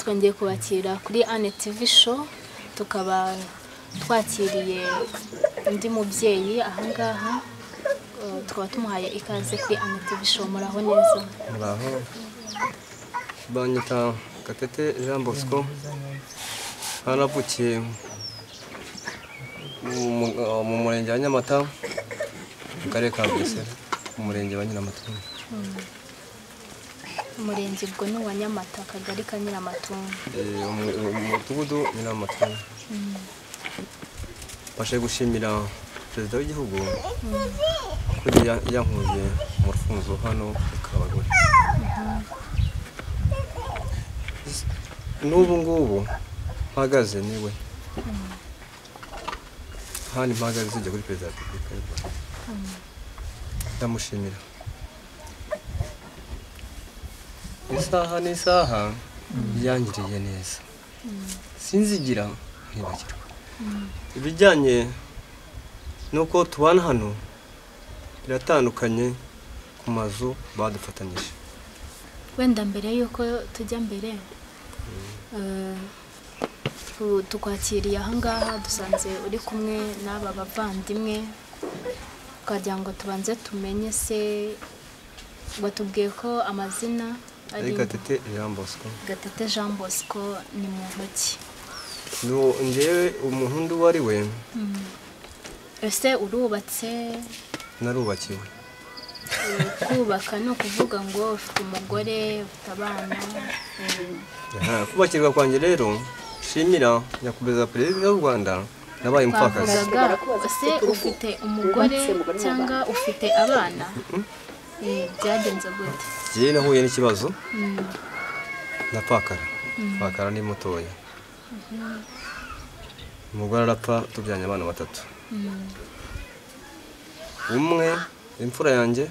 Twongeye kubakira kuri Anne TV Show, tukaba twakiriye undi mubyeyi ahangaha, tukaba tumuhaye ikaze kuri Anne TV Show. Muraho neza? Muraho. Banyita Gatete Jean Bosco, hanavukiye mu murenge wa Nyamata, mu karere ka Bugesera, mu murenge wa Nyiramatungo. Umurenge ubwo ni uwa Nyamata, akagari ka Nyiramatungo. Umudugudu Nyiramatungo. Mbashe gushimira perezida w'igihugu ko yankuye mu rufunzo hano i Kabagore. N'ubu ngubu mpagaze niwe hano mpagaze zijya kuri perezida wa Repubulika y'u Rwanda, ndamushimira. Isaha n'isaha yangiriye neza, sinzigira ntibagirwa. Ibijyanye n'uko tubana hano biratandukanye ku mazu badufatanyije. Wenda mbere y'uko tujya mbere, tukwakiriye ahangaha, dusanze uri kumwe n'aba bavandimwe, twagira ngo tubanze tumenye se watubwiye ko amazina ari Gatete Jean Bosco. Gatete Jean Bosco ni muntu ki? Njyewe umuntu undi uwo ari we. Ese urubatse? Narubakiwe. Kubaka ni ukuvuga ngo ufite umugore, ufite abana? Kubakirwa kwanjye rero, shimira nyakubahwa perezida w'u Rwanda, nabaye umupfakazi. Twavugaga ese ufite umugore cyangwa ufite abana? Byagenze gute? Njyewe nahuye n'ikibazo, ndapfakara, pfakara ni mutoya. Umugore arapfa, tubyaranye abana batatu. Umwe imfura yanjye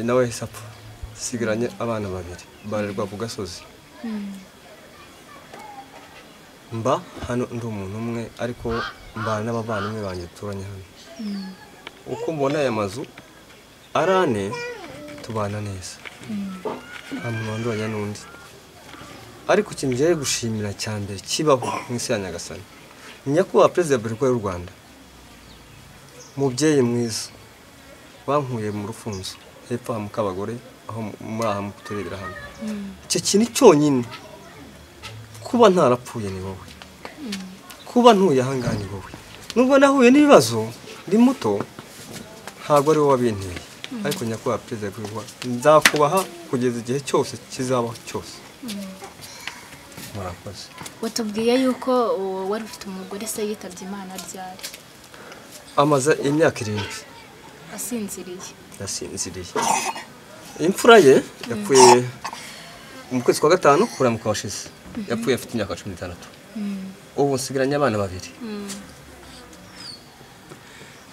nawe yahise apfa, sigaranye abana babiri barerwa ku gasozi. Mba hano ndi umuntu umwe, ariko mbana n'abavandimwe banjye duturanye hano. Uko mbona aya mazu ari ane, tubana neza, nta muntu wanduranya n'undi. Ariko ikintu ngiye gushimira cya mbere kibaho mu isi ya Nyagasani, nyakubahwa perezida wa Repubulika y'u Rwanda, mubyeyi mwiza wankuye mu rufunzo hepfo aha mu Kabagore, aho muri aha turebera hano. Icyo kintu cyonyine, kuba ntarapfuye ni wowe, kuba ntuye aha ngaha ni wowe. Nubwo nahuye n'ibibazo ndi muto, ntabwo ari wowe wabinteye, ariko nyakubahwa perezida wa Repubulika, nzakubaha kugeza igihe cyose kizabaho cyose. Murakoze. Watubwiye yuko wari ufite umugore, se yitabye Imana ryari? Amaze imyaka 7. Asinziriye? Yasinziriye. Imfura ye yapfuye mu kwezi kwa gatanu kuramuka washize, yapfuye afite imyaka 16. Ubu nsigaranye abana babiri,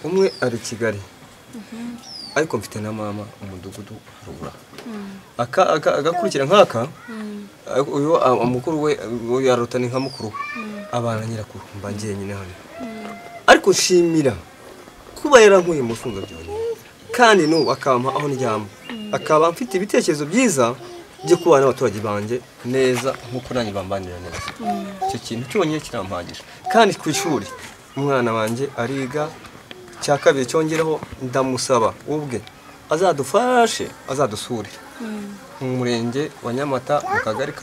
umwe ari i Kigali, ariko mfite na mama umudugudu haruguru agakurikira nk'aka. Uyu mukuru we, uyu aruta, ni nka mukuru we, abana nyirakuru. Mba njyenyine hano, ariko nshimira kuba yarankuye mu rufunzo byonyine, kandi n'ubu akampa aho ndyama, akaba mfite ibitekerezo byiza byo kubana n'abaturage banjye neza nk'uko nanjye bambanira neza. Icyo kintu cyonyine kirampagije. Kandi ku ishuri umwana wanjye ariga. Cya kabiri cyongeraho, ndamusaba ubwe azadufashe, azadusure mu murenge wa Nyamata, mu kagari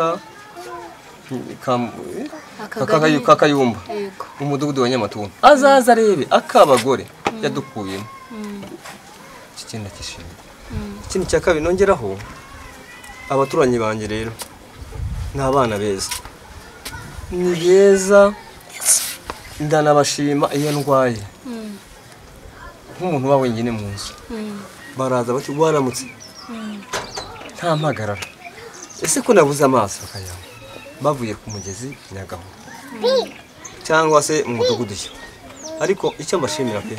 ka Kayumba, mu mudugudu wa Nyamatungo, azaza arebe akabagore yadukuyemo. Iki kintu ndakishimira. Ikindi cya kabiri nongeraho, abaturanyi banjye rero ni abana beza, ni beza, ndanabashima. Iyo ndwaye nk'umuntu uba wenyine mu nzu, baraza bati: "Waramutse?" Nta mpagarara. Ese ko nabuze amazi? Bakayanywa bavuye ku mugezi Nyagaho cyangwa se mu mudugudu yo. Ariko icyo mbashimira pe,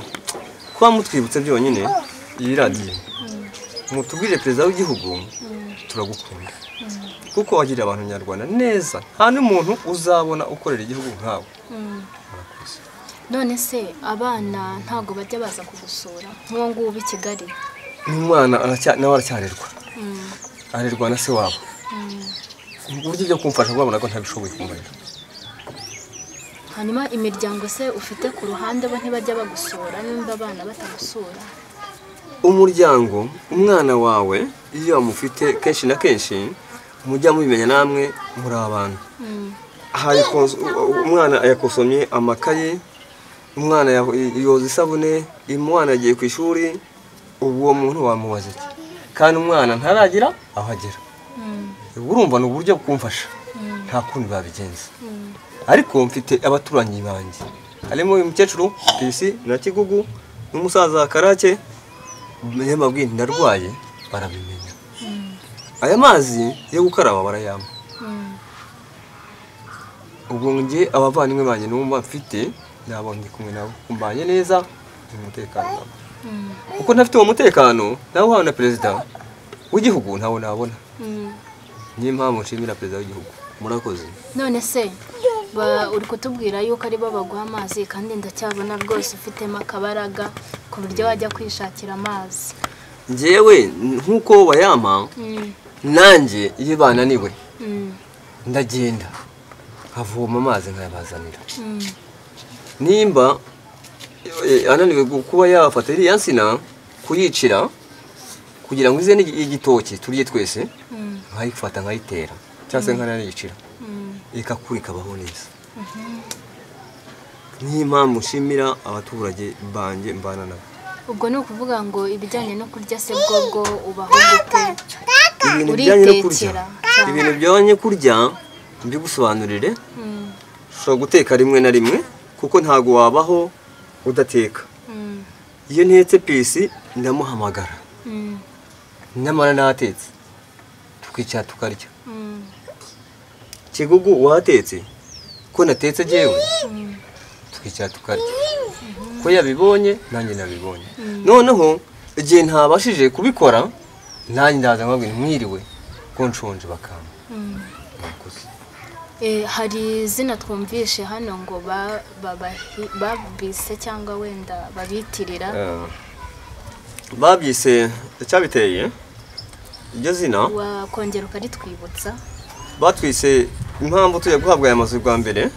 kuba mutwibutse byonyine iyi radiyo, mutubwire perezida w'igihugu turagukunda, kuko wagiriye abantu nyarwanda neza. Nta n'umuntu uzabona ukorera igihugu nkawe. Murakoze. None se abana ntabwo bajya baza kugusura, nk'uwo nguwo uba i Kigali? N'umwana nawe aracyarerwa, arerwa na se wabo. Uburyo byo kumfasha kubabona ko ntabishoboye kumbarira. Hanyuma imiryango se ufite ku ruhande bo ntibajya bagusura nimba abana batagusura? Umuryango, umwana wawe iyo amufite kenshi na kenshi mujya mubimenya namwe muri abantu. Umwana yakosomye amakaye, umwana yoza isabune, umwana yagiye ku ishuri, uwo muntu wamubaza iki? Kandi umwana ntaragira aho agera. Urumva ni uburyo bwumfasha, nta kundi babigenza. Ariko mfite abaturanyi banjye harimo uyu mukecuru Pisi na Kigugu n'umusaza Karake, mbabwiye ndarwaye barabimenya. Aya mazi yo gukaraba barayampa. Ubwo ngiye abavandimwe banjye numva mfite nabo ndi kumwe nabo, kumbanye neza umutekano nabo. Kuko ntafite uwo mutekano nawe uhawe na perezida w'igihugu ntawo nabona. Niyo mpamvu nshimira perezida w'igihugu. Murakoze. None se uri kutubwira yuko ari bo baguha amazi, kandi ndacyabona rwose ufitemo akabaraga ku buryo wajya kwishakira amazi. Njyewe nkuko bayampa nanjye iyo bananiwe ndagenda nkavoma amazi nkayabazanira. Nimba ananiwe kuba yafata iriya nsina kuyicira kugira ngo ize igitoki turye twese, nkayifata nkayitera cyangwa se nkanayicira ikakura ikabaho neza. Niyo mpamvu nshimira abaturage banjye mbana nabo. Ubwo ni ukuvuga ngo ibijyanye no kurya se bwobwo ubaho gute? Ibintu bijyanye no kurya, ibintu bijyanye kurya mbigusobanurire. Ushobora guteka rimwe na rimwe kuko ntago wabaho udateka. Iyo ntetse Pisi ndamuhamagara, nyamara natetse tukicara tukarya. Kigugu watetse ko natetse jewe, tukicara tukarya. Ko yabibonye nanjye nabibonye. Noneho igihe ntabashije kubikora nanjye ndaza nkabwira mwiriwe ko nshonje bakamba. Hari izina twumvishe hano ngo babise cyangwa wenda babitirira. Babyise icyabiteye iryo zina, wakongera ukaritwibutsa? Batwise impamvu tujya guhabwa aya mazu bwa mbere,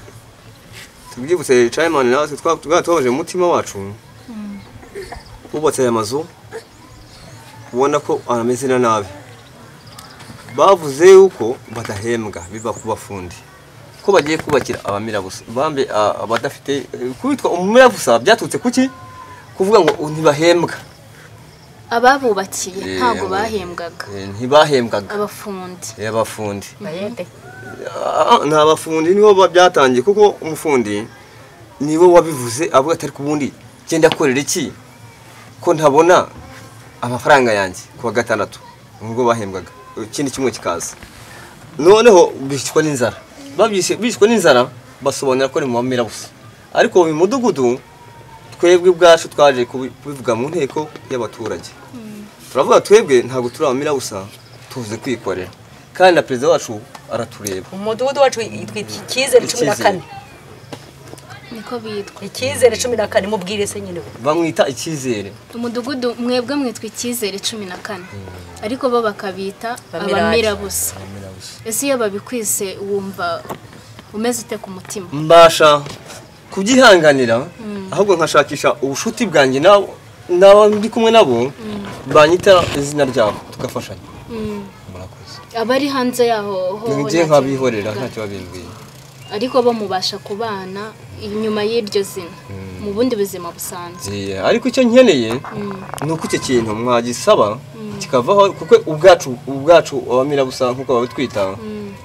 tubyibutse chairman natwe twabaje mu mutima wacu. Bubatse aya mazu ubona ko ameze nabi, bavuze yuko badahembwa biva ku bafundi ko bagiye kubakira abamirabusa bambe abadafite kubitwa umumirabusa. Byaturutse kuki kuvuga ngo ntibahembwa? Ababubakiye ntago bahembwaga, ntibahembwaga abafundi. Abafundi nta bafundi nibo byatangiye, kuko umufundi niwe wabivuze avuga atari kubundi genda korera iki ko ntabona amafaranga yanjye kuwa gatandatu ubwo bahembwaga, ikindi kimwe kikaza. Noneho bicwa n'inzara, babyise bicwa n'inzara basobanura ko ni mu bamirabusa. Ariko mu mudugudu twebwe ubwacu twaje kubivuga mu nteko y'abaturage, turavuga twebwe ntabwo turi abamirabusa, tuze kwikorera, kandi na perezida wacu aratureba. Umudugudu wacu yitwa Icyizere 14. Niko bitwa Icyizere 14. Mubwire se nyine bamwita Icyizere. Umudugudu mwebwe mwitwa Icyizere 14, ariko bo bakabita abamirabusa. Ese iyo babikwise wumva umeze ute ku mutima? Mbasha kubyihanganira, ahubwo nkashakisha ubushuti bwanjye nabo ndi kumwe nabo banyita izina ryabo tugafashanya. Murakoze. Abari hanze yaho ho ngiye nkabihorera ntacyo babimbwiye, ariko bo mubasha kubana inyuma y'iryo zina mu bundi buzima busanzwe. Ariko icyo nkeneye ni uko icyo kintu mwagisaba kikavaho, kuko ubwacu abamirabusa nkuko babitwita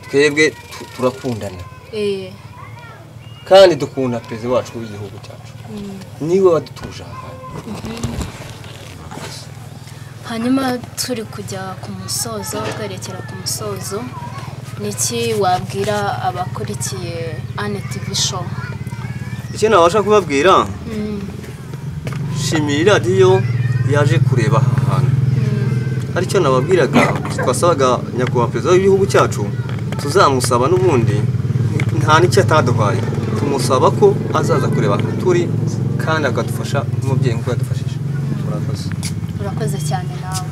twebwe turakundana kandi dukunda perezida wacu w'igihugu cyacu, niwe wadutuje aha. Hanyuma turi kujya ku musozo, twerekera ku musozo, niki wabwira abakurikiye Anne TV show? Icyo nabasha kubabwira, shimira radiyo yaje kureba aha hantu. Aricyo nababwiraga, twasabaga nyakubahwa perezida w'igihugu cyacu, tuzamusaba n'ubundi nta n'icyo ataduhaye, tumusaba ko azaza kureba ahantu turi kandi akadufasha nk'umubyeyi nk'uko yadufashije. Murakoze. Urakoze cyane nawe.